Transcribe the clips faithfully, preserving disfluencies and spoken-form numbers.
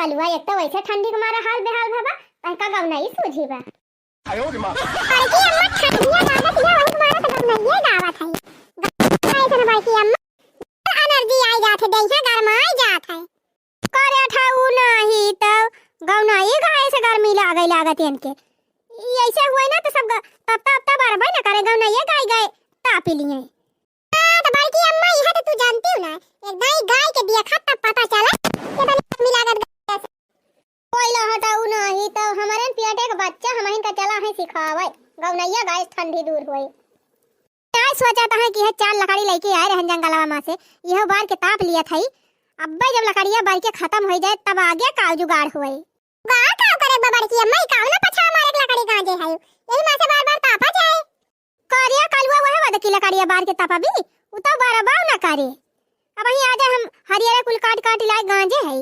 कलुआ, एक तो वैसे ठंडी के मारे हाल बेहाल भवा, तहका गवनई सूझी बा। बड़की अम्मा, ठंडिया लागत है, वही मारे तो गवनइये गावत है। गवनई से ना बड़की अम्मा, एनर्जी आई जात है, देहिया गरमाई जात है। करे ठऊ नाही तो गवनई गाए से गर्मी लागे लागत इनके। ई ऐसे हुए ना तो सब ग-, तपता, तपता बरबे ना करे, गवनई गाए गाए तापी लिए। हाँ, तो बड़की अम्मा, यह तो तू जानती हो ना, एक दाई गाय के देखा तब पता चला कि तनी गर्मी लागत गैस। कोई ला हटाऊ नाही, तो हमारे न पियटे के बच्चा हमहिन का चला है सिखावे, गवनइया गाय ठंडी दूर होए। काय सोचत है कि यह चार लकड़ी लेके आए रहन जंगलवा मा से, यह बार के ताप लिया था। अब्बे जब लकड़िया बार के खत्म हो जाए, तब आगे का जुगाड़ होए। गाय का करे बा बड़की अम्मा, ई कावना पछा मारे के लकड़ी गांजे है, यही मा से बार बार तापा जाए। करिया कलुआ वह बद की लकड़िया बार के तपबी, उ तो बरबाव ना करे। अब वहीं आ जाए, हम हरियरे कुल काट काट लाए गांजे है,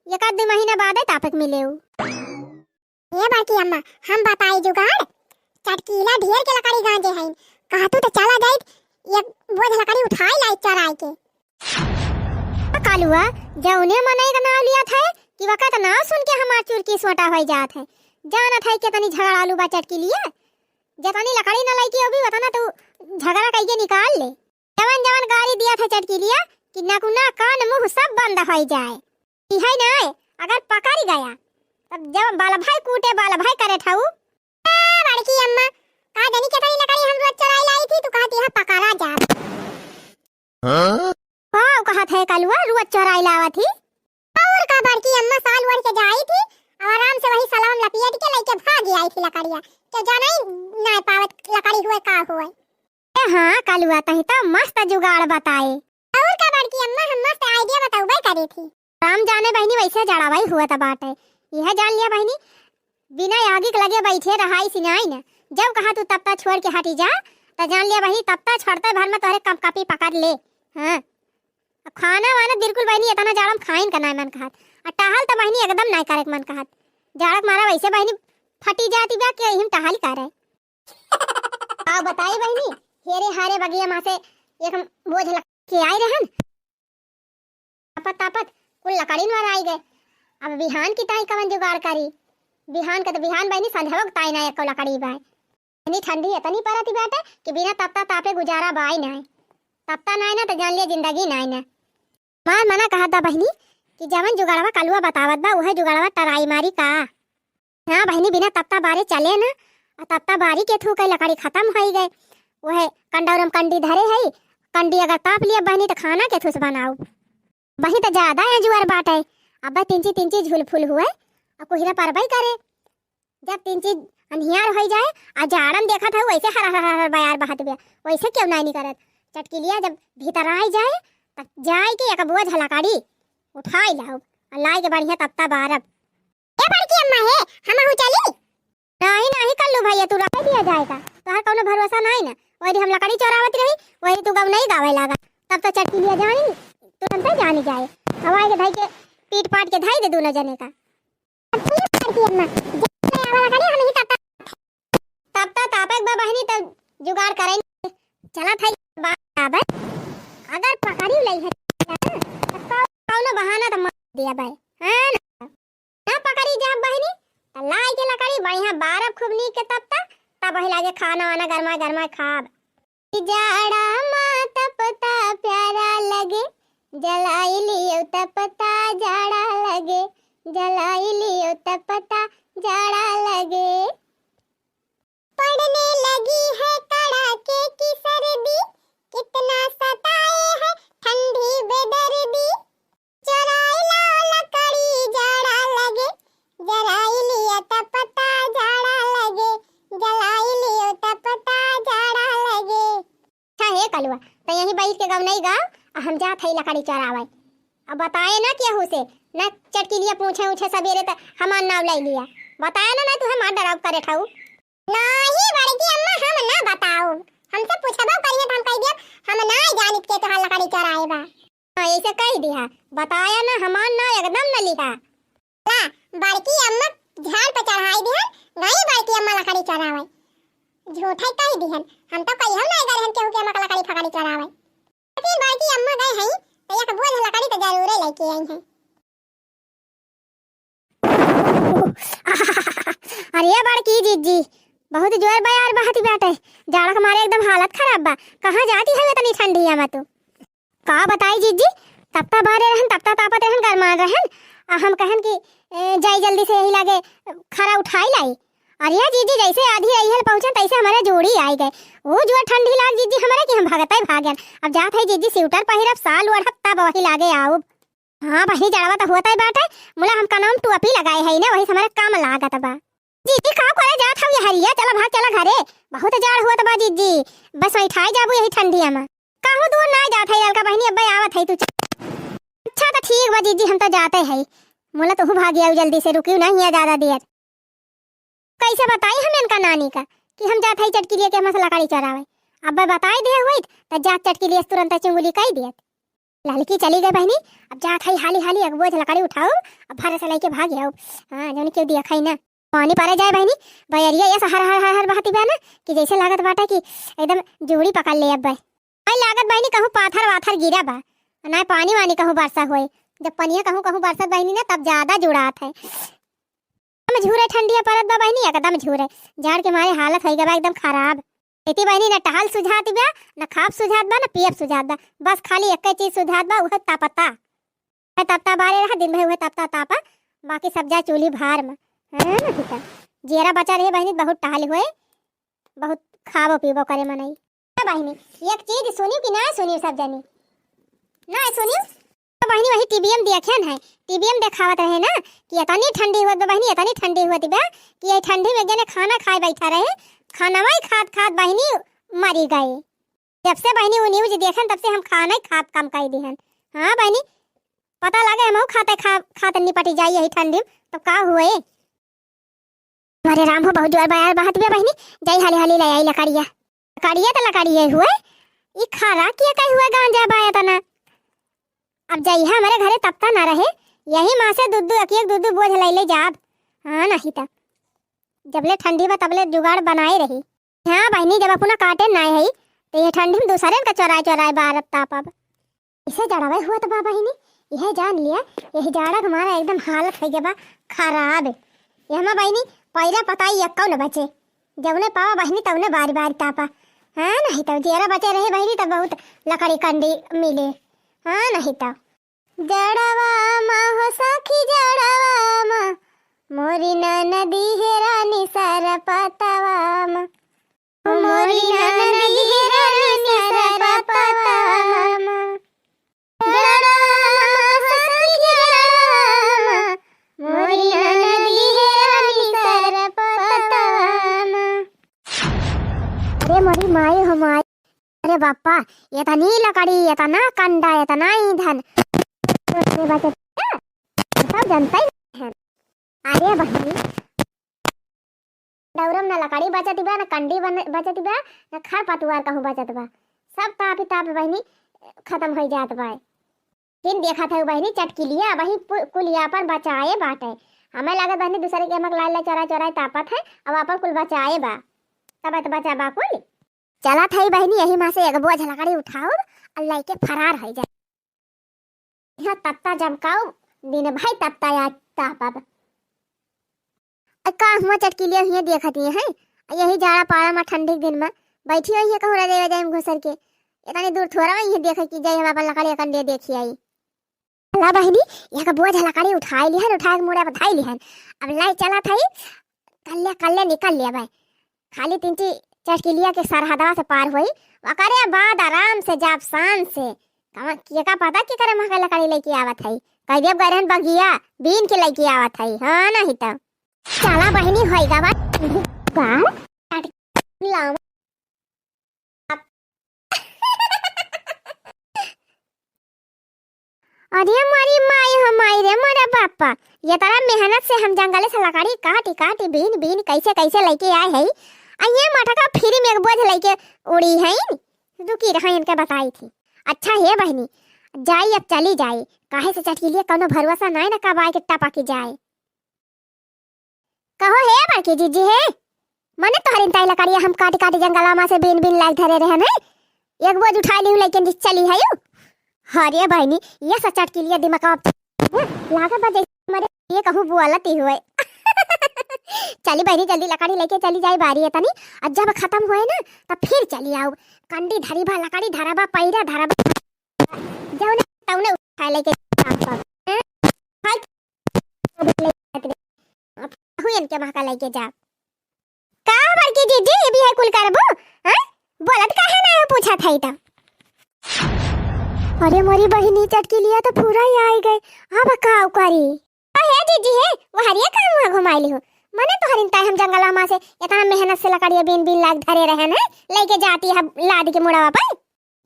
एक आध दो महीना बाद तापक मिले उ। ए बड़की अम्मा, हम बताई जुगाड़, चटकीला ढेर के लकड़ी गांजे है, कहतू तो चला जाइत, एक बोझ लकड़ी उठाई लाई चराई के। कलुआ, जौने मनई का नाव लिया था कि वकत नाव सुन के हमार चुरकी सोटा हो जात है। जानत है कितनी झगड़ालू बा चटकीलिया, जतनी लकड़ी न लइके अबी, वतना तू झगड़ा कइके निकाल ले। जवन जवन गारी दिया था चटकीलिया कि नाकुना कान मुंह सब बंद होइ जाए। ई है ना, अगर पकड़ गया, तब जब बाल भाई कूटे, बाल भाई करे ठाऊ। ए, बड़की अम्मा, का जानी कितनी लकड़ी हम रोज चुराई लाई थी, तू कहती है पकड़ा जा। हाँ? का कहत है कलुआ, रोज चुराई लावत ही? और का बड़की अम्मा साल ओढ़ के जाई थी, और आराम से वही सलवा में लपेट के लेके भाग आई थी लकड़िया। तो जाना ही ना पावत लकड़ी हुए का हुए। ए हाँ कलुआ, तही तो मस्त जुगाड़ बताए। और का बड़की अम्मा, हम मस्त idea बताउबे करे थी। राम जाने बहिनी, वैसे जड़ावाई हुआ त बाटे। यह जान लिया बहिनी, बिना आगी के लगे बैठे रहाई सिनाई न। जब कहा तू तपता छोड़ के हटी जा, त जान लिया बहिनी, तपता छोड़ते भर में तोहरे कप कपी पकड़ ले। हाँ, खाना वाना बिल्कुल बहिनी इतना जाड़ा में खाइन का नाय मन कहत, आ टहल त बहिनी एकदम नाय करे के मन कहत। जाड़ा के मारा वैसे बहिनी फटी जाती बा कि यही में टहल करे। का बताई बहिनी, हेरे हारे बगिया मा से एक हम बोझ लग के आए रहन, तापत तापत कुल लकड़िन वर आई गए। अब बिहान की ताई कवन जुगाड़ करी? बिहान के तो बिहान बहिनी, संझवो के ताई ना एको लकड़ी बाय। इतनी ठंडी इतनी परत बाटे कि बिना तपता तापे गुजारा बाय नाय। तपता नाय ना तो जान लिया जिंदगी नाय ना। मार मना कहत बा बहिनी कि जवन जुगाड़वा कलुआ बतावत बा, उहे जुगाड़वा टराई मारी का? ना बहिनी, बिना तपता बारे चले ना, आ तपता बारी के थू के लकड़ी खतम होई गए। उहे कंडौरम कंडी धरे है, कंडी अगर ताप लिया बहिनी तो खाना के थूस बनाऊ। वही तो ज्यादा है जुआर बाटे। अब तिनची तिनची झुलफुल हुए, आ कोहिरा परबई करे। जब तिनची अन्हियार होई जाए, आ जाड़म देखत है वैसे हर हर हर हर बयार बहत बे, वैसे क्यों नाय निकरत? चटकिलिया जब भीतर आई जाए, तब जाए के एक बोझ लकड़ी उठाई लाऊ, आ लाई के बढ़िया तपता बारब। ए बड़की अम्मा हे, हमहू चली? नाही, नाही कल्लू भैया, तू रहे दिया जाएगा, तोहर कौनो भरोसा नाही ना। वही हम लकड़ी चोरावत रही, वही तू गवनई गावे लागा, तब तो चटकिलिया जानी, तुरंते जानी जाए। हवाई के धई के पीट पाट के धई दे दोनों जने का। अब तू ये बड़की अम्मा, जब ले आवा लकड़ी, हम ही तब तब तो तापक बा बहिनी, तब जुगाड़ करे। चला था बात आवे। अगर पकड़ी लई है, तो कौ-, कौनो बहाना तो मार दिया भाई, हाँ ना? ना पकड़ी जाब बहिनी, तो लाई के लकड़ी बढ़िया बारब खूब नीक के तब तक, तब वही लागे खाना वाना गरमा गरमा खाब। जाड़ा मा तपता प्यारा लगे, जलाई लियो तपता जाड़ा लगे, जलाई लियो तपता जाड़ा लगे। पड़ने लगी है कड़ाके की सर्दी, कितना सताए है ठंडी बेदर्दी। चुराई ला लकड़ी जाड़ा लगे, जराई लिया तपता जाड़ा लगे, जलाई लियो तपता जाड़ा लगे। अच्छा हे कलुआ, तो यहीं बैठ के गवनई गाव, आ हम जात हई लकड़ी चोरावे। अब बताए ना केहू से, ना चटकिलिया पूछे उछे सबेरे त हमार नाव ले लिया। बताए ना, ना तू हमार डराव करे ठाऊ। नाही बड़की अम्मा, हम ना बताऊ, हमसे पूछबो करिए तो हम कह दिया हम ना जानित के तोहार लकड़ी चोराए बा। हाँ, ऐसे कह दिया, बताया ना, हमार नाव एकदम न लिहा। ला, बड़की अम्मा झाड़ पे चढ़ाई दिहन, गई बड़की अम्मा लकड़ी चोरावे। झूठे कह दिहन, हम तो कहियो ना गए रहन केहू के अम्मा के लकड़ी फकड़ी चोरावे। लेकिन बड़की अम्मा गए हैं, तो एक बोझ लकड़ी तो जरूरे लेके आई हैं। अरे बड़की जिज्जी, बहुत जोर बयार बहत बाटे, जाड़ा के मारे एकदम हालत खराब बा। कहाँ जाती है इतनी ठंडिया में तू? का बताई जिज्जी, तपता बारे रहन, तपता तापत रहन, गरमान रहन, आ हम कहन कि ए, जाई जल्दी से यही लागे खरा उठाई लाई। अरे जिज्जी, जैसे आधी रही हल पहुँचन, तैसे हमारे जोड़ी आई गए। वो जोर ठंडी लाग जिज्जी हमारे कि हम भगत ही भागन। अब जात है जिज्जी, स्वेटर पहिरब, साल ओढ़ब, तब वही लागे आउब। हाँ बहिनी, जड़वा तो होत ही बाटे, मुला हम कनवा में टोपी लगाए है ना, वही से हमारे कम लागत बा। जिज्जी, का करे जात हऊ ये हरिया? चला भाग, चला घरे, बहुत जाड़ होत बा जिज्जी, बस वही ठाई जाबू यही ठंडिया में। कहूँ दूर ना जात है ललका बहिनी, अब्बे आवत है तू चल। अच्छा तो ठीक बा जिज्जी, हम तो जाते है, मुला तू भाग आऊ जल्दी से, रुकियो ना हिया ज्यादा देर। कैसे बताई हम इनका नानी का कि हम जात है चटकिलिया के हमसे लकड़ी चोरावे। अब्बे बताई दे हुई तो जात चटकिलिया से तुरंत चुंगली कई दियत। ललकी चली गई बहिनी, अब जात है हाली हाली एक बोझ लकड़ी उठाओ, अब भरे से लेके भाग आओ। हाँ, जौन क्यों दिया खाई ना। पानी परे जाए बहिनी, बयरिया ये हर हर हर हर बहती बा ना कि जैसे लागत बाटे कि एकदम जूड़ी पकड़ ले अब। भाई लागत बहिनी कहूँ पाथर वाथर गिरा बा, ना पानी वानी कहूँ बरसा होए। जब पनिया कहूँ कहूँ बरसत बहिनी ना, तब ज्यादा जुड़ात है। एकदम झूरे ठंडिया परत बा बहिनी, एकदम झूरे। जाड़ के मारे हालत होई गबा एकदम खराब। एती बहिनी ना टहल सुझात बा, ना खाब सुझात बा, ना पियब सुझात बा। बस खाली एक चीज सुझात बा, उहे तपता। उहे तपता बारे रहा, दिन भर उहे तपता तापा, बाकी सब जा चूल्ही भार में। हाँ ना, ठीक है। जियरा बचा रहे बहिनी, बहुत टहल होए, बहुत खाबो पीबो करे मनई। ए बहिनी, एक चीज सुनियो कि ना सुनियो सब जनी? ना सुनियो? तो बहिनी वही टीवीएम देखेन है, टीवीएम देखावत रहे ना कि इतनी ठंडी हुआ बा बहिनी, इतनी ठंडी हुआ बा कि ये ठंडी में एक जने खाना खाए बैठा रहे, खानवा ही खात खात बहिनी मरी गए। जब से बहिनी वो न्यूज देखेन तब से हम खाना ही खाब कम कर दिहन। हाँ बहिनी, पता लगे हम खाते खा, खाते निपटी जाई यही ठंडी में, तो का हुए? अरे राम हो, बहुत जोर बयार बहत बे बहिनी, जाई हाली हाली ले आई लकड़िया। लकड़िया तो लकड़िया हुए, ई खरा किया कहीं हुए गांजा बा इतना। अब जाई है हमारे घरे तपता ना रहे, यही माँ से दूध दूध एक एक दूध दूध बोझ ले ले जाब। हाँ नहीं तो जबले ठंडी बा तबले जुगाड़ बनाए रही। हाँ बहिनी, जब अपना काटे ना है तो ये ठंडी में दूसरे का चोराए चोराए बारत ताप अब। इसे जड़वे हुआ तो बा बहिनी, यह जान लिया, यही जाड़ा के मारा एकदम हालत हो गया बा खराब। यह मा बहिनी पैरा पताई यक्कौ न बचे, जौने पावा बहिनी तौने बारी बारी तापा। हाँ नहीं तो जियरा बचे रहे बहिनी तब बहुत लकड़ी कंडी मिले। हाँ नहीं तो जड़वा मा हो सखी जड़वा मा, मोरी ननदी है रानी सरपतवा मा। मोरी ननदी है रानी सरपतवा मा। जड़वा सखी जड़वा, मोरी ननदी है रानी सरपतवा मा। अरे मोरी माई हो माई, अरे बापा, इतनी लकड़ी, इतना कंडा, इतना ईंधन, सब जनता ही है। अरे बहिनी, दौरम ना लकड़ी बचत बा, ना कंडी बन-, बचत बा, ना खर पतवार कहूँ बचत बा। सब ताप ही ताप बहिनी खतम होइ जात बा। दिन देखत है बहिनी चटकिलिया, वही पु-, कुलिया पर बचाए बाटे। हमें लागत बहिनी दूसरे के मकलाल ले चोरा चोरा तापत है, अब अपन कुल बचाए बा। तब तो बचा बा कुल। चलत है बहिनी, यही मा से एक बोझ लकड़ी उठाओ और लेके फरार हो जाए। यहाँ तत्ता जमकाऊ दिन भाई तत्ता याद तापब। अ का हुआ चटकिलिया हियाँ देखत ही हैं? अ यही जाड़ा पारा मा ठंडी के दिन मा बैठी हुई है कहूँ रजाई वजाई में घुसर के। इतनी दूर थोड़ा वही है देखे कि जाई हम अपन लकड़ी कंडिया देखी आई। ला बहिनी, एक बोझ लकड़ी उठाई लिहन, उठा के मुड़े बधाई लिहन। अब लाई चलत हई, कल्ले कल्ले निकल लेबै। खाली तीन ची चटकिलिया के सरहदवा से पार होई, ओकरे बाद आराम से जाब शान से। कमा-, केका पता के करे महका लकड़ी लेके आवत हई। कह देब गए रहन बगिया, बीन के लेके आवत हई। हाँ, नहीं तो। चला बहिनी, होई गवा। गाड़, काट, लावा। अरे मोरी माई हो माई रे मोरे बापा, ये तरह मेहनत से हम जंगले से लकड़ी काटी काटी बीन बीन कैसे कैसे लेके आए हई, आ ये मटका फिर में एक बोझ लेके उड़ी हईन। रुकी रहा इनके बताई थी। अच्छा हे बहिनी, जाई अब चली जाई, काहे से चटकिलिया कौनो भरोसा नाई ना कब आए के टपकी जाए। कहो हे बड़की जीजी हे, मने तोहरिन ताई लकड़िया हम काटी काटी जंगलवा मा से बीन बीन लाग धरे रहन है, एक बोझ उठाई लिहू लेकिन जी चली है यू। अरे बहिनी, ये सचट के लिए दिमाग अब लागत बा जैसे मरे ये कहूँ बोलती हुए। चली बहिनी, जल्दी लकड़ी लइके चली जाई बारी है तनी, अउर जब खतम होए ना, तब फिर चली आउब। कंडी धरिबा, लकड़ी धरबा, पैरा धरबा, जउने तउने उठाए लइके जाब। हैं? खाई हुई इनके महका लइके जा। का बड़की जीजी, ये भी है कुल करबो? हैं? बोलत काहे ना हो, पूछत है तो। अरे मोरी बहिनी, चटकिलिया तो पूरा ही आई गई, अब का करी? अहे जीजी हे, वहरिया काम हुआ घुमाई लिहो। मने तोहरिन ताई हम जंगलवा मा से इतना मेहनत से लकड़िया बीन बीन लाग धरे रहन है, लइके जाती है लाद के मुड़वा पे।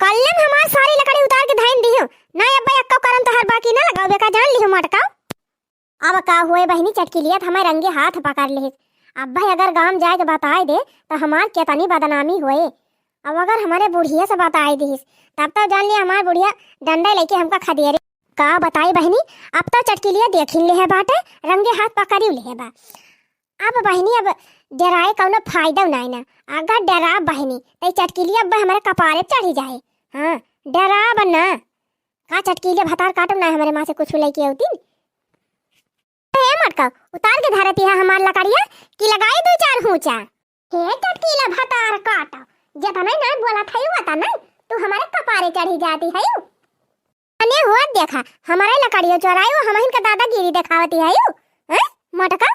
कल्लम हमार सारी लकड़ी उतार के धाइन दिहो। ना अब्बा एक्को करम तोहर बाकी ना लगाओ बेका, जान लिहो मटकाओ। अब का हुए बहिनी, चटकिलिया तो हमार रंगे हाथ पकड़ लिहिस। अब्बा अगर गाम जाए के बताए दे तो हमार केतनी बदनामी हुए। अब अगर हमारे बुढ़िया से बताए दिहिस तब तो जान लिया हमार बुढ़िया डंडा लेके हमका खदेरे। का बताई बहिनी, अब तो चटकिलिया देखिन लेहे बाटे, रंगे हाथ पकड़ियो लेहे बा। अब बहिनी, अब डराए कउनो फायदा नाई ना। अगर डराब बहिनी, त ई चटकिलिया अब हमरे कपारे चढ़ी जाए। हाँ, डराब ना। का चटकिलिया भतार काटब ना, हमरे मा से कुछ लइके अउतिन। हे मटका, उतार के धरती है हमार लकड़िया कि लगाई दू चार हुचा। हे चटकिला भतार काटा, जेतना नाई बोलत है, ओतना नाई, तू हमारे कपारे चढ़ी जाती है। अने हुआ देखा, हमारे लकड़ियो चोराई, वो हमहिन का दादागिरी देखावती है यू। हैं? मोटका?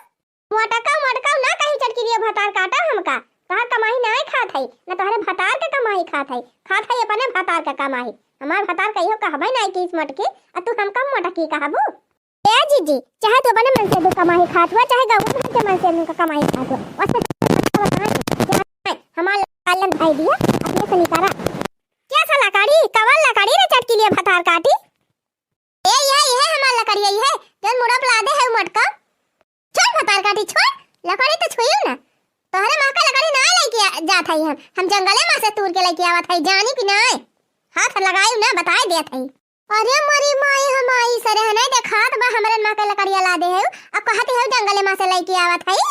मोटका, मोटका ना कहीं चटकिलियो भतार काटा हमका। तोहार कमाई नाई खात है, ना तोहरे भतार के कमाई खात है। खात है अपने भतार के कमाई। हमार भतार कहियो कहबे नाई किस मोटकी, आ तू हमका मोटकी कहबू? ए जीजी, चाहे तू अपने मन से दू कमाई खात हुआ, चाहे गौवा भर के मन से उनका कमाई खात हुआ, वैसे हमार लालन भाई दिया, अपने से निकारा। क्या सा लकड़ी, कवन लकड़ी रे चटकिलिया भतार काटी? ए, यह, यह हमार लकड़ी, यह, जौन मुड़ा पे लादे है उ मटका। छोड़ भतार काटी, छोड़, लकड़ी तो छुइयो ना। तोहरे मा के लकड़ी ना लइके आ-, जात हई हम, हम जंगले मा से तूर के लइके आवत हई, जानी कि नाय? हाथ लगाई ना, बताए देत हई। अरे मोरी माई, हम आई सरे हने देखात बा, हमरे मा के लकड़िया लादे है, अब कहत है जंगले मा से लइके आवत हई।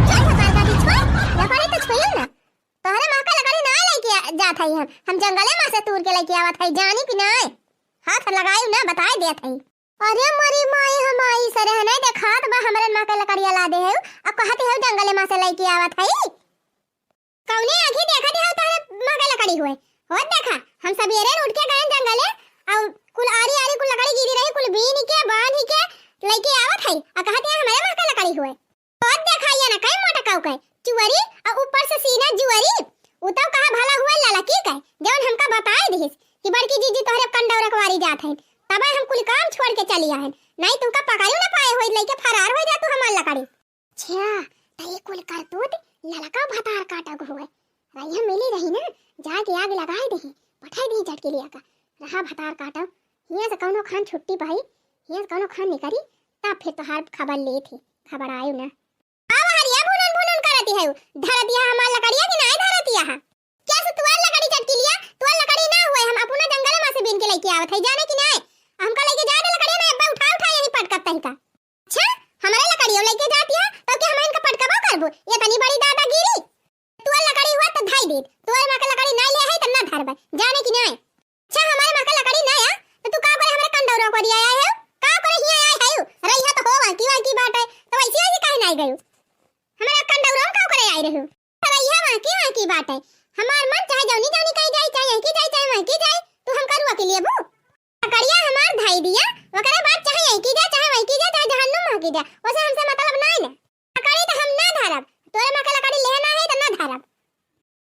छोड़ भतार काटी, छोड़, लकड़ी तो छुइयो ना। तोहरे मा के लकड़ी ना लइके आ-, जात हई हम, हम जंगले मा से तूर के लइके आवत हई, जानी कि नाय? हाथ लगाई ना, बताए देत हई। अरे मोरी माई, हम आई सरे हने देखात बा, हमरे मा के लकड़िया लादे है, अब कहत है जंगले मा से लइके आवत हई। कउने आँखी देखत है तोहरे मा के लकड़ी हुए? होत देखा, हम सबेरे उठ के गए जंगले, अउ कुल आरी आरी कुल लकड़ी गिरी रही, कुल बीन के, बांध के लइके आवत है, आ कहत है हमरे मा के लकड़ी हुए। होत देखा ये ना कई मोटकाऊ के चुअरी, अउ ऊपर से सीना जुअरी। उ तो कहा भला हुआ ललकी के, जौन हमका बताए दिहिस कि बड़की जीजी तोहरे कंडौरा कवारी जात है, तबे हम कुल काम छोड़ के चली आए, नहीं तुमका पकड़ियो ना पाए होई, लइके फरार हो जा तू हमार लकड़ी। छ्या, त ई कुल करतूत ललका भतार काटक हुए। रहिया मिली रही ना, जाके आग लगाई देही, पठाई देही चटकिलिया का। रहा भतार काटक, हियाँ से कौनो खान छुट्टी पाई, हियाँ से कौनो खान निकरी, तब फिर तोहार खबर लेत ही, खबर आयु ना। अब हरिया भुनन भुनन करती है, धरती है हमार लकड़िया कि नाय धरती है? क्या से तुआर लकड़ी चटकिलिया, तुआर लकड़ी ना हुए, हम अपना जंगल मा से बीन के लइके आवत है, जाने कि नाय? हमका लइके जाए दे लकड़िया ना, अब्बा उठा उठा यही पटकत तही का। अच्छा, हमरे लकड़ियो लइके जाती है, तो क्या हम इनका पटकबो करबो? ये तनी बड़ी दादागिरी। तुअर लकड़ी हुआ तो धाई देत, तुअर मा के लकड़ी नाई ले है तो ना धरबे, जाने कि नाय? अच्छा, हमारे मा के लकड़ी ना आ, तो तू का करे हमरे कंडौरा को दिया आए हो? का करे हिया आए हो? रहिया तो हो वाकी वाकी बाटे, तो वैसी वैसी काहे नाई गयो? हमारे कंडौरा का करे आए रहो? रहिया वाकी वाकी बाटे, हमार मन चाहे जौनी जौनी कही जाए, चाहे यही की जाए, चाहे वही की जाए, तू हमका रुआ के लिए बू? लकड़िया हमार धाई दिया, ओकरे बाद चाहे यही की जा, चाहे वही की जा, चाहे जहन्नुम मा की जा, ओसे हमसे मतलब नाय ना। लकड़ी तो हम ना धरब, तोरे मा के लकड़ी लेहे ना है तो ना धरब।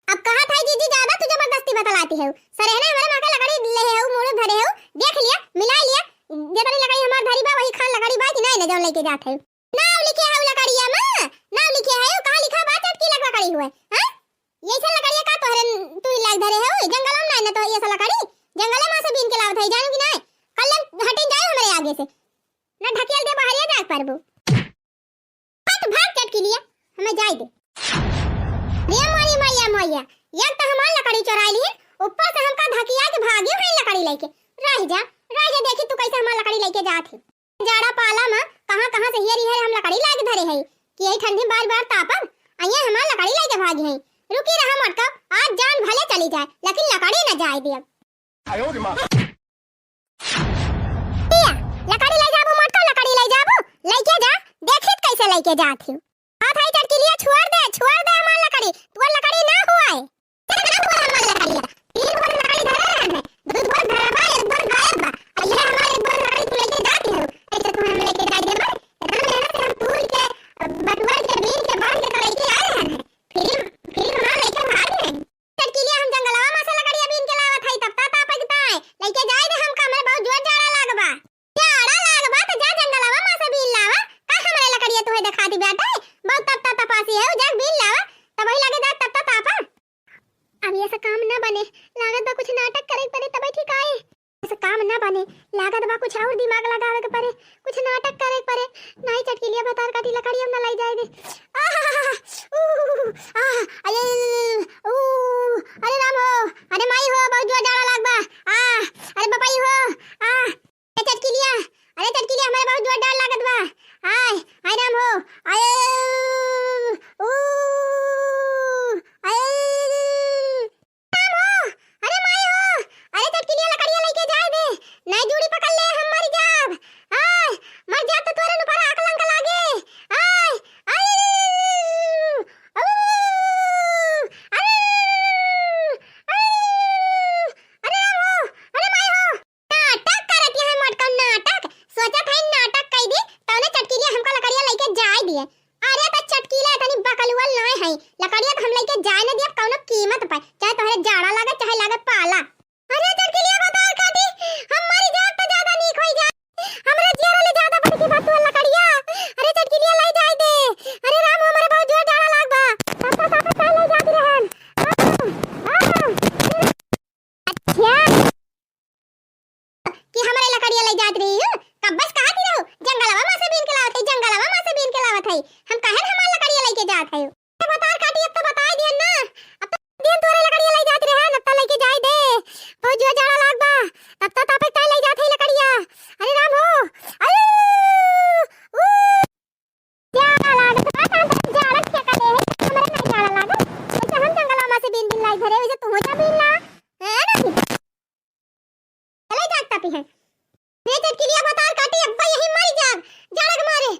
अब कहा था जीजी ज्यादा तू जबरदस्ती बतलाती है, सरेहने हमारे मा के लकड़ी लेहे हो, मुड़े धरे हो, देख लिया, मिला लिया, जेतनी लकड़ी हमार धरी बा वही खान लकड़ी बा कि नाय ना जौन लइके जात है। नाव लिखे है लकड़िया मा, नाव लिखे है, कहाँ लिखा बा चटकी लकड़ी हुए, हैं? ये सब लकड़िया का तोहरे तू ही लाग धरे हो, जंगल में नाय ना तो ये सब लकड़ी, जंगल मा से बीन के लावत है, जानू कि नाय? कल हटिन जाए हमरे आगे से, ना ढकेल दे बाहरिया जाए परबू। हट भाग चटकिलिया, हमें जाए दे। रे मोरी मैया मैया, एक तो हमार लकड़ी चोराई लिहिन, ऊपर से हमका धकिया के भागे हैं लकड़ी लइके। रह जा, रह जा, देखी तू कैसे हमार लकड़ी लइके जात है। जाड़ा पाला मा कहाँ कहाँ से हियर हियर हम लकड़ी लाग धरे है कि यही ठंडी बार बार तापब, आ ये हमार लकड़ी लइके भागी है। रुकी रहा मोटका, आज जान भले चली जाए, लेकिन लकड़ी न जाए दियब। आयो रे माँ। या, लकड़ी ले जाबो मोटका, लकड़ी ले जाबो, लइके जा, देखित कैसे लइके जात हिउ। हाथ आई चटकिलिया, छोड़ दे, छोड़ दे हमार लकड़ी, तोर लकड़ी ना हुआए। चल, ना हुआ हमार लकड़िया। तीन बोझ लकड़ी धरे रहन है, दू बोझ धरबा, एक बोझ गायब बा। और ये हमार एक बोझ लकड़ी तू लइके जात हिउ, ऐसे तू हम लइके जाए देबा? इतना मेहनत से हम तूर के, बटुअर के, बीन के, बांध के तो लइके आए रहन है। फिर, फिर हमार लइके भाग गए। चटकिलिया, हम जंगलवा मा से लकड़िया बीन के लावत हई, तब ता तापक ताए। लइके जाए दे हमका, हमरे बहुत जोर जाड़ा लागबा। जाड़ा लागबा त जा जंगलवा मा से बीन लावा, का हमरे लकड़िया तुहे देखाती बाटे? बहुत तपता तपासी है, जा बीन लावा, तबही लगे जा तपता तापा। अब ये से काम ना बने, लागत बा कुछ नाटक करे के पड़े तबे ठीक आए। ये से काम ना बने, लागत बा कुछ और दिमाग लगावे के पड़े, कुछ नाटक करे के पड़े। नाहीं चटकिलिया भतार काटी लकड़िया ना लाई जाए दे। आह, ऊ, आह, अये, ऊ, अरे राम हो, अरे माई हो, बहुत जोर जाड़ा लाग बा। आह, अरे बपाई हो, आह, ए चटकिलिया, अरे चटकिलिया, हमरे बहुत जोर डार लागत बा। आय, आय राम हो, आय, ऊ, आय, राम हो, अरे माई हो, अरे चटकिलिया लकड़िया लइके जाए दे, नहीं जूड़ी पकड़ ले, हम मर जाब। आय, मर जाब तो तोरे ऊपर आकलंक लागे। आय, आय, ऊ, अरे, अरे राम हो, अरे माई हो। नाटक करत यहाँ मटका नाटक, सोचत है नाटक कई दी, तौने चटकिलिया हमका लकड़िया लइके जाए दिए। अरे त चटकिला तनी बकलुअल नाय है, लकड़िया त हम लइके जाए न दियब कौनो कीमत पर, चाहे तोहरे जाड़ा लागे चाहे लागे पाला। अरे चटकिलिया भतार काटी, हम मरी जाब त ज्यादा नीक होई जाए। हमरे जियरा ले ज्यादा बड़की बात तोर लकड़िया। अरे चटकिलिया लइ जाए दे। अरे राम, हमरे बहुत जोर जाड़ा लाग बा। तब तक साथे साथ लइ जात रहन। आह, आह, अरे अच्छा, कि हमरे लकड़िया लइ जात रही हो? कब्बस कहा थी रहो, जंगलवा मा से बीन के लावत है, जंगलवा मा से बीन के लावत है। हम कहे न हमार लकड़िया लइके जात है। ए भतार काटी, अब तो बताई दियन ना, अब तो दियन तोरे लकड़िया लइ जात रहे, अब तो लइके जाए दे। बहुत जोर जाड़ा लाग बा, तब तो तापक ताई लइ जात है लकड़िया। अरे राम हो, अरे, ऊ, जाड़ा लागत बा, का जाड़ा के करे है, हमरे नहीं जाड़ा लागत। जैसे हम जंगलवा मा से बीन बीन लाई घरे, वैसे तू जा बीन ला। है ना? चले जात तापी है। रे चटकिलिया भतार काटी, अब्बा यही मरी जाब, जाड़ा के मारे।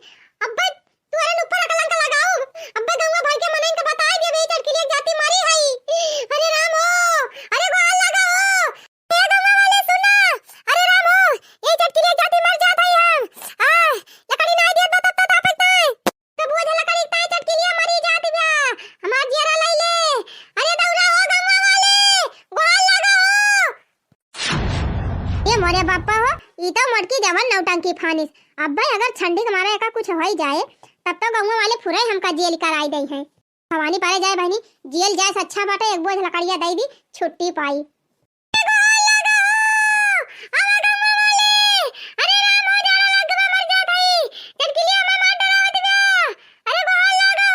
अब्बा तोरे ऊपर कलंक लगाओ। अब्बा गौवा भर के मनइन के बताए देबे, चटकिलिया जाति मरी हई। अरे राम हो, अरे गोहार लगाओ। ए गौवा वाले सुना, अरे राम हो, ए चटकिलिया जाति मर जात हई हम। आ, लकड़ी नाई दियत बा तब तक तापक ताई। तो बोझ लकड़ी ताई चटकिलिया मरी जात बा। हमार जियरा लइ ले। अरे दौड़ा हो गौवा वाले, गोहार लगाओ। ए मोरे बापा हो, ई तो मोटकी जवन नौटंकी फानिस। अब्बे अगर ठंडी के मारे एका कुछ होई जाए, तब तो गौवा वाले फुरे हमका जेल कराई दई हैं। भवानी पारे जाए बहनी, जेल जाए से अच्छा बाटे, एक बोझ लकड़िया दई दी, छुट्टी पाई। अरे राम हो, जाड़ा लग गवा, मर जात हई। चटकिलिया में मार डरावत बा। अरे गोहार लागो।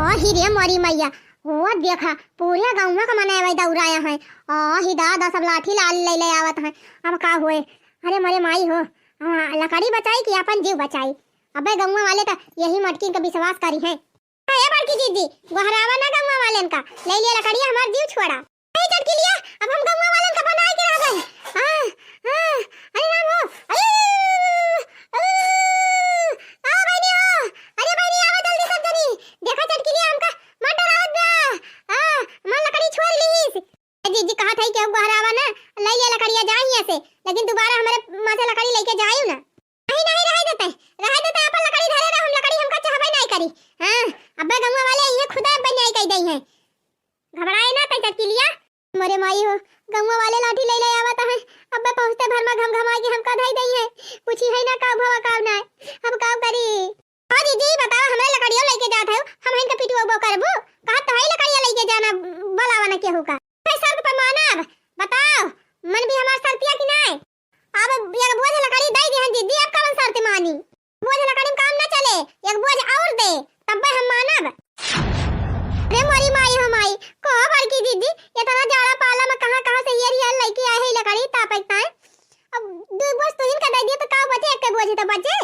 ओ ही रे मोरी मैया, वो देखा, पूरे गौवा का मनई दौड़ाया है। ओ ही दादा, सब लाठी लाल ले ले आवत हैं। अब का होए? अरे मोरे माई हो, हाँ, लकड़ी बचाई कि अपन जीव बचाई? अबे गौवा वाले तो यही मटकी का विश्वास करी हैं। ए बड़की जीजी, गोहरावा ना गौवा वालेन का, ले लिया लकड़िया, हमार जीव छोड़ा। ए चटकिलिया, अब हम गौवा वालेन का बनाए के रह गए। हाँ, हाँ, अरे राम हो, अरे, अरे, आ बहिनी हो, अरे बहिनी आवा जल्दी सब जनी, देखा चटकिलिया हमका मार डरावत बा। हाँ, हमार लकड़ी छोड़ लीस। ए जीजी कहत हई केहू गोहरावा ना, ले लिया लकड़िया जाई यहाँ से, लेकिन दोबारा हमरे मा से लकड़ी लेके जाइयो ना। नहीं, नहीं, रहे देते, रहे देते, अपन लकड़ी धरे रहो, हम लकड़ी हमका चाहबे नहीं करी। हाँ, अब्बे गौवा वाले इहे खुदा अब्बे न्याय कई दई हैं। घबराए ना तै चटकिलिया। मोरे माई हो, गौवा वाले लाठी ले ले आवत हैं। अब्बे पहुँचते भर मा घम घमाई के हमका धई दई हैं। पूछी है ना का भवा का ना, अब का करी? ओ जीजी बताओ, हमरे लकड़ियो लेके जात है, हम इनका पिटुआ करबो? कहा तो है लकड़िया लेके जाना, बोलावा ना केहू का। है शर्त पे मानब, बताओ, मन भी हमार शर्तिया की नाय? अब एक बोझ लकड़ी दई दिहन जीजी, अब कवन शर्त मानी? बोझ लकड़ी में काम न चले, एक बोझ और दे, तब्बे हम मानब। अरे मोरी माई हो माई, कहो बड़की जीजी, इतना जाड़ा पाला में कहाँ कहाँ से ये रियल लइके आए है लकड़ी तापे ताए। अब दू बोझ तुहिन का दे दिए तो का बचे, एक बोझ तो बचे।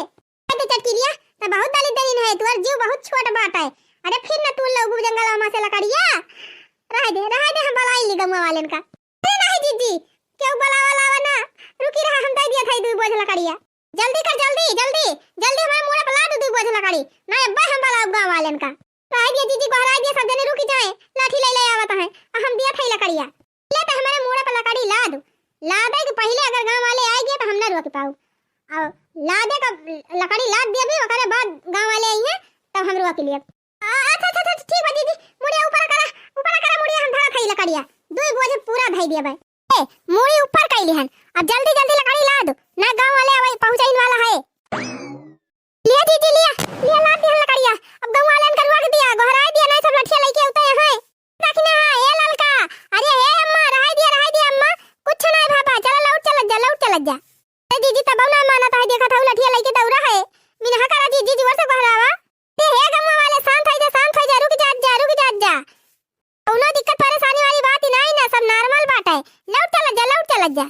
अरे चटकिलिया, त बहुत दलिद्दरीन है, तुअर जीव बहुत छोट बाटे। अरे फिर न तू लउबू जंगलवा मा से लकड़िया। रहे दे, रहे दे, हम बलाई ली गौवा वालेन का। अरे नहीं जीजी, केहू बलावा लावा ना, रुकी रहा, हम दे दिया था दू बोझ लकड़िया। जल्दी कर, जल्दी, जल्दी, जल्दी हमरे मूड़ा पर लाद दुइ बोझ लकड़ी, ना अब्बे हम बलाउब गाँव वालेन का। रहाई दिया जीजी, बहराई दिया, सब जने रुकि जाए, लाठी लइ लइ आवत हैं, अ हम दिया थई लकड़िया। ले त हमरे मूड़ा पर लकड़ी लाद, लादे के पहिले अगर गाँव वाले आइ गए त हम ना रोकि पाउब। अउ लादे का लकड़ी लाद दिया भी, ओकरे बाद गाँव वाले अइहें तब हम रोकि लेब। आ, अच्छा, अच्छा, अच्छा, ठीक बा जीजी, मुड़िया ऊपर करा, ऊपर करा मुड़िया, हम धरत हई लकड़िया, दुइ बोझ पूरा धई दिया बा। ए, मुड़ी ऊपर कइ लिहन, अब जल्दी जल्दी लकड़ी लाद, ना गाँव वाले अवइ पहुँचइन वाला है। लिया जीजी, लिया, लिया, लाद दिहन लकड़िया, अब गाँव वाले अनकर रोकि दिया, गोहराइ दिया, नहीं सब लठिया लइके उतरे हैं। देखी ना, हाँ, ए ललका, अरे हे अम्मा, रहाई दिया, रहाई दिया अम्मा, कुछ नहीं भापा, चला लौट चलत जा, लौट चलत जा। ए जीजी, तबउ ना मानत है, देखत हउ लठिया लइके दौड़ा है, मिनहा करा जीजी, जोर से गोहरावा। ए हे गम्मा वाले, शांत होइ जा, शांत होइ जा, रुकि जात जा, रुकि जात जा। कउनो दिक्कत परेशानी वाली बात ही नाहीं ना, सब normal बात है। लौट चलत जा, लौट चलत जा।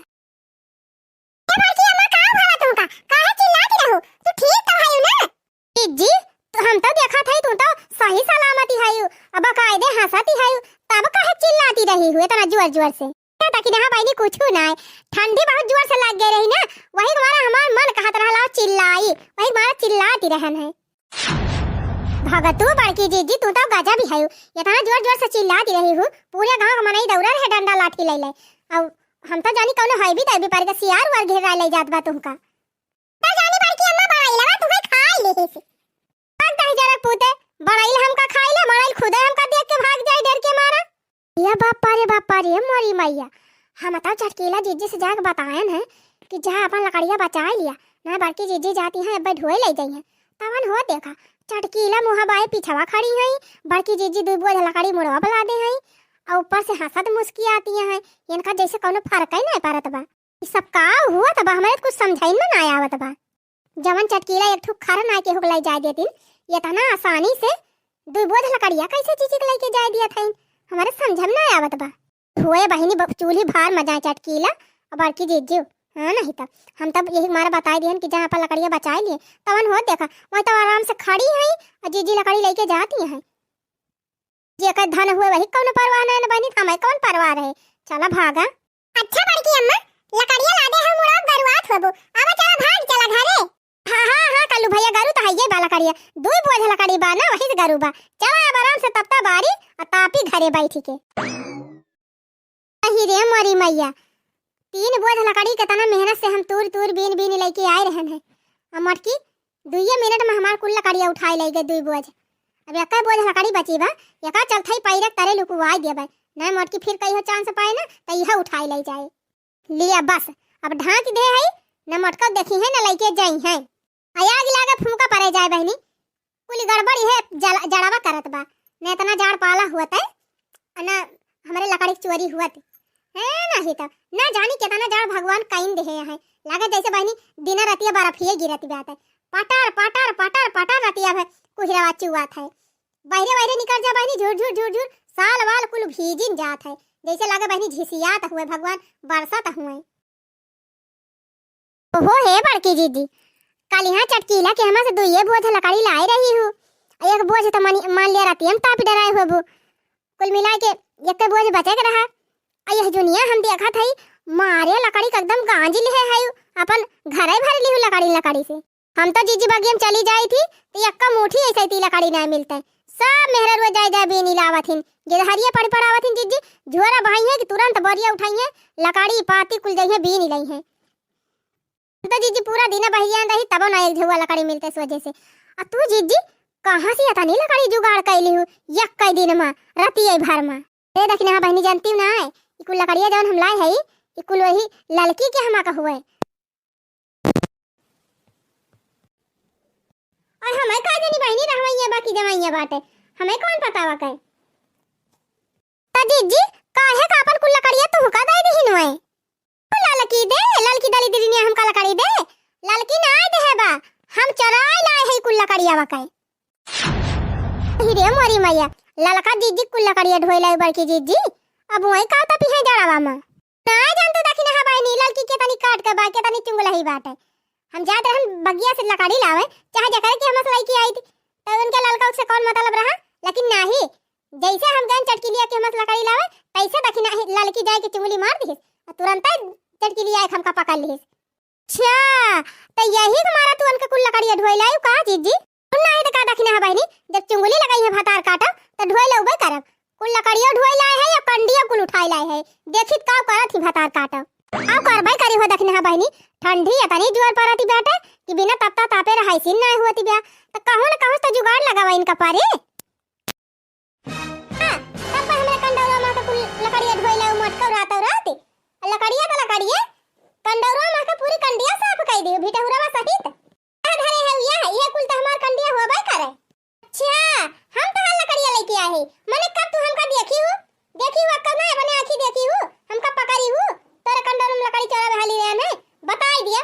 ए बड़की अम्मा, का भवा तुमका? काहे चिल्लात रहू? तू ठीक तो हयू ना? जीजी, तो हम तो देखत हई, तू तो सही सलामती हयू, अब कायदे हँसत हयू, तब काहे चिल्लाती रही हू इतना जोर जोर से? ए, देखी ना बहिनी, कुछू नाहीं, ठंडी बहुत जोर से लग गए रही ना, वही के मारे हमार मन कहत रहला चिल्लाई, वही के मारे चिल्लाती रहन है। भगतू बड़की जीजी, तू तो गजब ही हयू, इतना जोर जोर से चिल्लाती रही हू, पूरे गाँव के मनई दौड़ा रहे डंडा लाठी लइ लइ। अउ हम तो जानी कउनो है भी तय भी पर के सियार वर घेरा लइ जात बा तुमका। तो जानी बड़की अम्मा बड़ाइलवा तुहे खाइ लिहिस। भाग दही जरा पूते, बड़ाइल हमका खाइ ले, बड़ाइल खुदे हमका देख के भाग जाई डर के मारा। या बापा रे बापा रे, मोरी मइया, हम तो चटकीला जीजी से जाके बतायन है कि जा अपन लकड़िया बचाइ लिया, ना बड़की जीजी जाती हैं, अब्बे ढोए लइ जइहें। तवन हो देखा, चटकीला मुँह बाए पिछवा खड़ी हैं, बड़की जीजी दुइ बोझ लकड़ी मुड़वा बलादे हैं, अउ ऊपर से हँसत मुस्कियाती हैं, इनका जैसे कउनो फर्क ही नाहीं परत बा। ई सब का हुआ त बा, हमरे तो कुछ समझाइन में नाहीं आवत बा। जवन चटकीला एक ठो खर नाहीं केहू के लइ जाए देतिन, इतना आसानी से दुइ बोझ लकड़िया कैसे जीजी के लइके जाए दिया थइन, हमरे समझ में नाहीं आवत बा। होए बहिनी, ब-, चूल्ही भार में जाए चटकीला अउ बड़की जीजी। हाँ, नहीं तब हम तब यही मारे बताइ दिहन कि जहाँ पर लकड़िया बचाइ लिए, तवन होत देखा, वहीं तब आराम से खड़ी हैं अउ जीजी लकड़ी लइके जाती हैं। जेकर धन हुए वही कउनो परवाह नाहीं न बहिनी, त हमें कउन परवाह रहे। चला भागा। अच्छा बड़की अम्मा, लकड़िया लादे हम उड़ाब गरुआत होबो। आवा चला भाग चला घरे। हाँ, हाँ, हाँ, कल्लू भइया, गरु त हइये बा लकड़िया। दुइ बोझ लकड़ी बा ना, वही से गरु बा। चला अब आराम से तपता बारी अउ तापी घरे बैठी के। अही रे मोरी मइया, तीन बोझ लकड़ी केतना मेहनत से हम तूर तूर बीन बीन लइके आए रहन है। अउ मोटकी दुइये मिनट में हमार कुल लकड़िया उठाए लइ गए दुइ बोझ। अब एक्कै बोझ लकड़ी बची बा, एका चलथई पैरक तरे लुकुवाए देबै। ना मोटकी फिर कहियो chance पाए ना, त इहे उठाए लइ जाए। लिया बस, अब ढाँक दे है, न मोटका देखी है, न लइके जाई है। आ आग लागे फूंका परे जाए बहिनी, कुल गड़बड़ इहे जल-, जड़वा करत बा। न इतना जाड़ पाला हुअत है, आ न हमरे लकड़ी के चोरी हुअत है, नहीं तो न जानी केतना जाड़ भगवान कइन देहे हैं। लागे जैसे बहिनी दिन रतिया बर्फिए गिरत बात है, पटर पटर पटर पटर रतिया भर कुहिरवा चुआत है। बहरे बहरे निकर जा बहिनी, झुर झुर झुर झुर, साल वाल कुल भीजिन जात है, जैसे लागे बहिनी झिसियात हुए, भगवान बरसत हुए। ओहो हे बड़की जीजी, कालिहाँ चटकीला के हमा से दुइये बोझ लकड़ी लाए रही हूँ, एक बोझ त मनी-, मान लिया रतिया में तापी डराए होबू, कुल मिलाए के एक्के बोझ बचे के रहा। आ यह जुनिया हम देखत हई, मारे लकड़ी के एकदम गांज लिहे हई, अपन घरे भर लिहू लकड़ी, लकड़ी से। हम तो जीजी बगिया में चली जाई थी, तो यक्का मुठी ऐसे ती लकड़ी ना मिलते। सब मेहररुआ जाए जाए बीनी लावत हिन, गिरहरिया पड़ पड़ावत हिन जीजी, झोरा बहाई है कि तुरंत बोरिया उठाई है, लकड़ी पाती कुल जाई है बीनी लई है। हम तो जीजी पूरा दिन बहियान रही, तबो ना एक झउआ लकड़ी मिलते सोझे से। आ तू जीजी कहाँ से इतनी लकड़ी जुगाड़ कैली हूँ यक्का दिन मा, रतिये भर मा? ए देखी ना बहिनी, जानती हूँ ना है, ई कुल लकड़िया जौन हम लाए हई, ई कुल वही ललकी के हमा का हुए। और हमें का जानी बहिनी, रहवैया बा कि जवैया बाटे, हमें कौन पता बा के? त जीजी, काहे का अपन कुल लकड़िया तुहका दे दिहिन हुए? ललकी दे, ललकी दली दीदी ने हमका लकड़ी दे, ललकी ना आए देहे बा, हम चोराए लाए हई कुल लकड़िया बा के। ही रे मोरी मैया, ललका जीजी कुल लकड़िया ढोए लाए बड़की जीजी, अब वही का तपी है जड़वा मा। ना जानते देखी ना बहिनी, ललकी के तनी काट के बा, के तनी चुंगलही बाटे। हम जात रहन बगिया से लकड़ी लावे, चाहे जकरे के हमस लइके आई थी, तो उनके ललका से कौन मतलब रहा, लेकिन नाही, जैसे हम गए चटकिलिया के हमस लकड़ी लावे, तैसे देखी ना ललकी जाए के चुंगली मार दिहिस, और तुरंत चटकिलिया एक हमका पकड़ लिहिस। अच्छा, त यही के मारा तू उनके कुल लकड़िया ढोए लायू का जीजी? सुन ना, है त का दखिना है बहिनी, जब चुंगली लगाई है भतार काटब, त ढोए लउबे करब। कुल लकड़ियो ढोए लाए है या कंडियो कुल उठाए लाए है, देखित का करत ही भतार काटब। आउ करबे करी हो दखिना है बहिनी, ठंडी इतनी जोर परत ही बाटे कि बिना तपता तापे रहाई सीन नाय हुअत ही बा। त कहूँ न कहूँ त जुगाड़ लगावा इनका परी। हाँ, तब पर हमरे कंडौरा माँ के कुल लकड़िया ढोए लाऊ मोटका रात और रात। लकड़िया तो लकड़िया, कंडौरा माँ के पूरी कंडिया साफ कई दियो, भिटहुरवा सहित। का धरे है ये, ये कुल तो हमार कंडिया होबे करे। अच्छा, हम तहार लकड़िया लेके आए हैं, मने कब तू हमका देखी हूँ? देखी हुआ कब ना अपने आँखी देखी हूँ, हमका पकड़ी हूँ, तोरे कंडौरा में लकड़ी चोरा हाली रहे हैं, बताई दिया।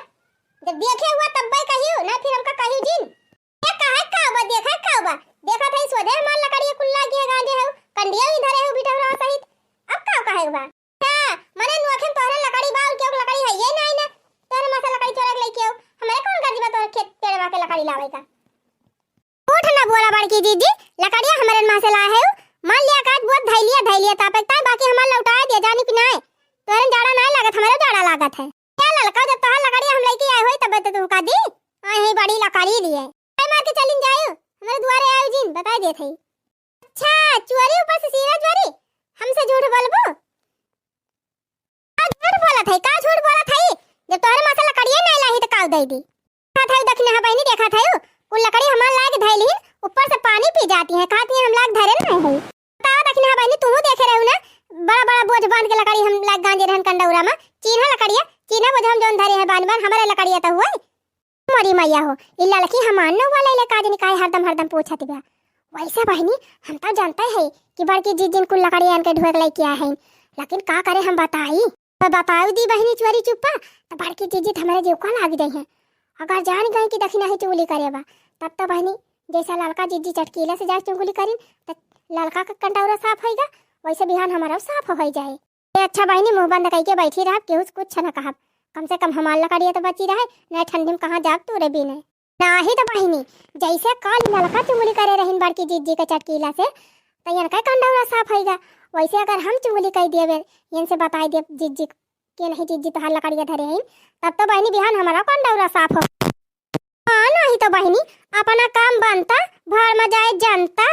जब देखे हुआ तब्बे कही हूँ, ना फिर हमका कही जिन। ए, कहे का बा, देखे का बा? देखत है, सोझे हमार लकड़िया कुल लागी है, गांजे है, कंडिया भी धरे है, बिटहरा सहित। अब का कहे बा? हाँ, मने नोखे में तोहरे लकड़ी बा, और केहू के लकड़ी है ये नहीं ना। तोहरे माँ से लकड़ी चोरा के लेके आओ। हमारे कौन गरज बा तोहरे खेत पेड़वा के लकड़ी लावे का? उठ ना बोला बड़की जीजी, लकड़िया हमारे माँ से लाए है। मान लिया काट बोत धैलिया, धैलिया तापे ताई, बाकी हमार लौटाए दिया, जानी कि नाय। तोहरे जाड़ा नाय लागत, हमारे जाड़ा लागत है। ए ललका, जब तोहार लकड़िया हम लेके आए होई, तबे तो तुमका दी। आई है बड़ी लकड़ी लिए। आई मार के चलिन जायु, हमरे दुआरे आयु जिन, बताई देत हई। अच्छा, चोरी ऊपर से सीना चोरी, हमसे झूठ बोलबू? का झूठ बोलत हई, का झूठ बोलत हई? जब तोहरे माँ से लकड़िया नहीं लाही, तो काऊ दे दी? देखत हई, दखिना है बहिनी, देखत हई, कुल लकड़ी हमार लाग धैली, ऊपर से पानी पी जाती है, कहती है हम लाग धरे नहीं हई। बताओ दखिना बहिनी, तू देखे रहू ना, बड़ा बड़ा बोझ बांध के लकड़ी हम लाग गांजे रहन कंडौरा में। चीन्हा लकड़िया, चीन्हा बोझ हम जौन धरे हैं बान बान, हमारे लकड़िया तो हुए। मोरी मैया हो, ई लड़की हमार नौवा ले ले का जनी काहे हरदम हरदम पूछत बा। वैसे बहिनी, हम तो जानते हैं कि बड़की जीजिन कुल लकड़िया इनके ढोए के लेके आए हैं, लेकिन का करे हम बताई? तो बताऊ दी बहिनी चोरी चुप्पा, तो बड़की जीजी तो हमारे जीव को लाग जाई है। अगर जान गई कि दखिना ही चुगली करे बा, तब तो बहिनी जैसा ललका जीजी चटकीला से जाए चुगली करिन, तो ललका का कंडौरा साफ होइगा, वैसे बिहान हमारा साफ हो जाए। ए अच्छा बहिनी, मुँह बंद कइके बैठी रहब, केहू से कुछ न कहब। कम से कम हमार लकड़िया तो बची रहे, नहीं ठंडी में कहाँ जाब तू रे बीने। नाही तो बहिनी, जैसे काल ललका चुगली करे रहिन बड़की जीजी के चटकीला से, तो इनका कंडौरा साफ होइगा। वैसे अगर हम चुगली कई देबे, इनसे बताई देब जीजी के नहीं जीजी तोहार लकड़िया धरे हईन, तब तो बहिनी बिहान हमारा कंडौरा साफ हो। हाँ, नहीं तो बहिनी, अपना काम बनता, भाड़ में जाए जनता।